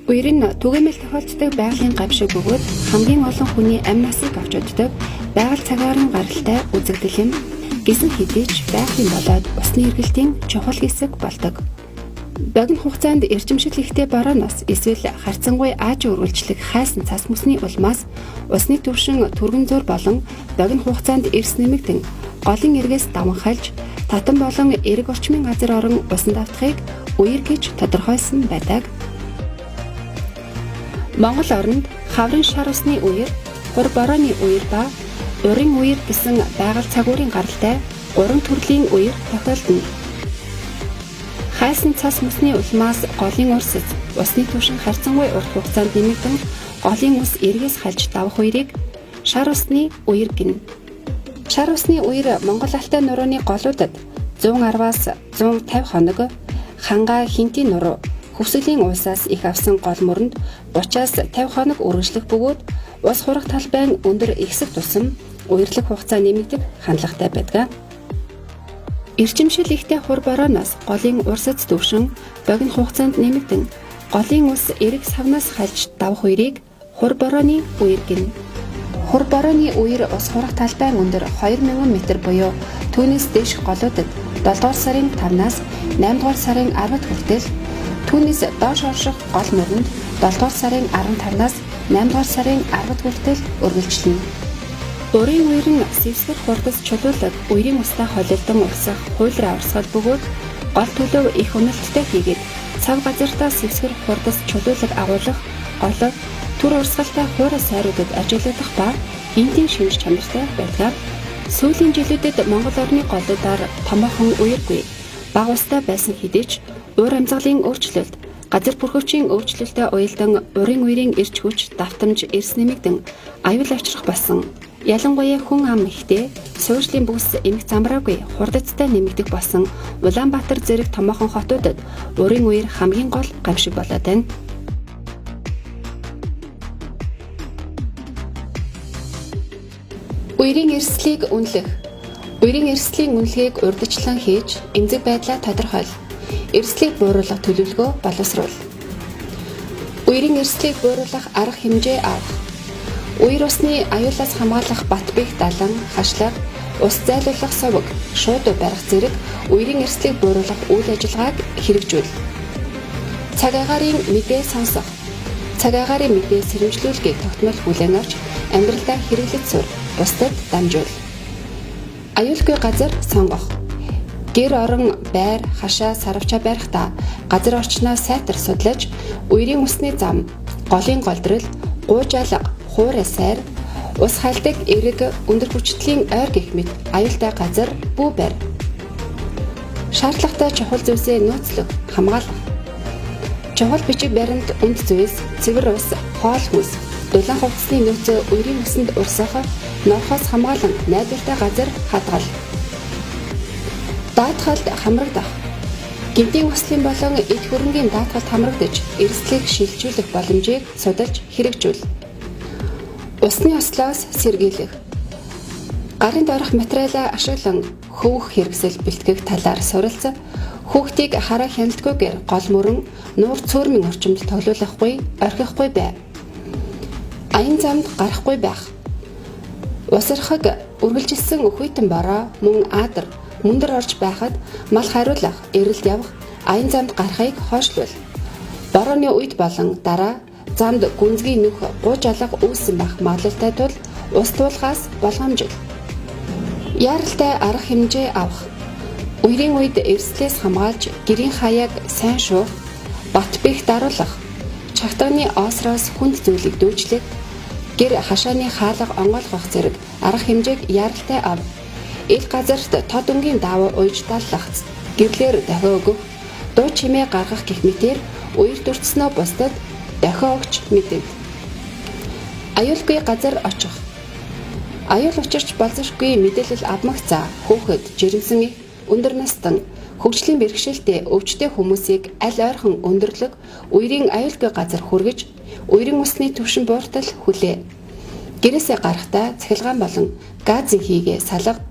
Үер нь түгээмэл тохиолддог байгалийн гамшиг бөгөөд хамгийн олон хүний амь насыг авч уддаг байгаль цагаарын гаралтай үзэгдэл юм. Гэсэн хэдий ч байгалийн болоод усны эргэлтийн чухал хэсэг болдог. Богино хугацаанд эрчимшил ихтэй борооноос эсвэл харьцангуй ааж үргэлжлэх хайсан цас мөсний улмаас усны түвшин түргэн зуур болон богино хугацаанд эрс нэмэгдэн голын эргээс даван хальж татан болон эрэг орчмын газар орон усан давтахыг үер гэж тодорхойлсон байдаг. Монгол оронд хаврын шар усны үер, хур борооны үер ба урын үер гэсэн байгаль цагуурын гаралтай гурван төрлийн үер тохиолдоно. Хайсан цас мөсний улмаас голын урсаж, усны түвшин харьцангуй урт хугацаанд нэмэгдэн голын ус эргээс хальж давах үерийг шар усны үер гэнэ. Шар усны үер Монгол Алтай нурууны голуудад 110-аас 150 хоног, Хангай Хинтийн нуруу, Хөвсгөлийн улсаас их авсан гол мөрөнд 30-аас 50 хоног үргэлжлэх бөгөөд ус хурах талбайн өндөр ихсэх тусам үерлэх хугацаа нэмэгдэх хандлагатай байдаг. Эрчимшил ихтэй хур борооноос голын урсац түвшин богино хугацаанд нэмэгдэн голын ус эрэг савнаас хальж давах үерийг хур борооны үер гэнэ. Хур борооны үер ус хурах талбайн өндөр 2000 м буюу түүнээс дээших голуудад 7 дугаар сарын 5-наас 8 дугаар сарын 10-д хүртэл, түүнээс доош орших гол мөрөнд 7 дугаар сарын 15-наас 8 дугаар сарын 10-д хүртэл үргэлжлэнэ. Урын үер нь сэвсгэр хурдас чулуулаг үерийн устай холилдон урсах хуйлраа урсгал бөгөөд гол төлөв их уналттай хийгээд цав газартаа сэвсгэр хурдас чулуулаг агуулах голог түр урсгалтай хуурай сайруудад ажиглагдах ба энтийн шинж чанартай байдаг. Сүүлийн жилүүдэд Монгол орны голуудаар томоохон үергүй бага устай байсан хэдий ч уур амьсгалын өөрчлөлт, газар бүрхөвчийн өөрчлөлтөд уялдан урын үерийн эрч хүч, давтамж эрс нэмэгдэн аюул авчрах болсон. Ялангуяа хүн ам ихтэй, суурьшлийн бүс эмх замраагүй хурдацтай нэмэгдэх болсон Улаанбаатар зэрэг томоохон хотуудад урын үер хамгийн гол гамшиг болоод байна. Үерийн эрсдлийг үнэлэх. Үерийн эрсдлийн үнэлгээг урьдчилан хийж, эмзэг байдлаа тодорхойл. Эрсдлийг бууруулах төлөвлөгөө боловсруул. Үерийн эрсдлийг бууруулах арга хэмжээ авах. Үер усны аюулаас хамгаалах бат бэх далан, хашлага, ус зайлуулах суваг, шууд барих зэрэг үерийн эрсдлийг бууруулах үйл ажиллагааг хэрэгжүүл. Цаг агаарын мэдээ сонсох. Цаг агаарын мэдээ сэрэмжлүүлгийг тогтмол хүлээн авч амьдралдаа хэрэглэж сур, бусдад дамжуул. Аюулгүй газар сонгох. Гэр орон, байр, хашаа, сарвчаа барихтаа газар орчноо сайтар судлаж, үерийн усны зам, голын голдрол, гууж алга, хуурай сайр, ус хальдаг эрэг, өндөр хүчтэлийн ойр гэх мэт аюултай газар бүү барь. Шаардлагатай чухал зүйлсээ нөөцлөх, хамгаалах. Чухал бичиг баримт, үнд зүйлс, цэвэр ус, хоол хүнс, дулаан хувцсны нөөцөө үерийн усанд урсах, норхоос хамгаалан найдвартай газар хадгал. Даатгалд хамрагдах. Гэмтийн ослын болон эд хөрөнгийн даатгалд хамрагдаж, эрсдлийг шилжүүлэх боломжийг судалж хэрэгжүүл. Усны ослоос сэргийлэх. Гарын доорх материалаа ашиглан хөвөх хэрэгсэл бэлтгэх талаар суралц. Хүүхдийг хараа хяналтгүйгээр гол мөрөн нуур цөөрмийн орчимд тоглуулахгүй, орхихгүй бай. Аян замд гарахгүй байх. Усархаг үргэлжилсэн хүйтэн бороо мөн аадар мөндөр орж байхад мал хариулах, эрэлд явах, аян замд гарахыг хойшлуул. Борооны үед болон дараа замд гүнзгий нүх, гууж алга үүссэн байх магадлалтай тул ус туулахаас болгоомжил. Яаралтай арга хэмжээ авах. Үерийн үед эрсдлээс хамгаалж гэрийн хаяаг сайн шуух, бат бэх даруулах, чагтааны оосроос хүнд зүйлийг дүүжлэх, гэр хашааны хаалга онгойлгох зэрэг арга хэмжээг яаралтай ав. Ил газарт тод өнгийн даавуу уйж даллах, гэрлээр дохио өгөх, дуу чимээ гаргах гэх мэтээр үерт өртснөө бусдад дохио өгч мэдэд. Аюулгүй газар очих. Аюул учирч болзошгүй мэдээлэл авмагцаа хүүхэд, жирэмсэн их, өндөр настан, хөгжлийн бэрхшээлтэй өвчтэй хүмүүсийг аль ойрхон өндөрлөг үерийн аюулгүй газар хүргэж, үерийн усны түвшин бууртал хүлээ. Гэрээсээ гарахдаа цахилгаан болон газын хийгээ салга,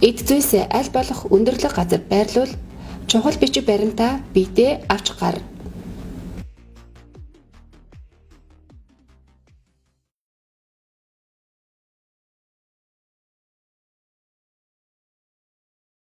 эд зүйлсээ аль болох өндөрлөг газар байрлуул, чухал бичиг баримтаа биедээ авч гар.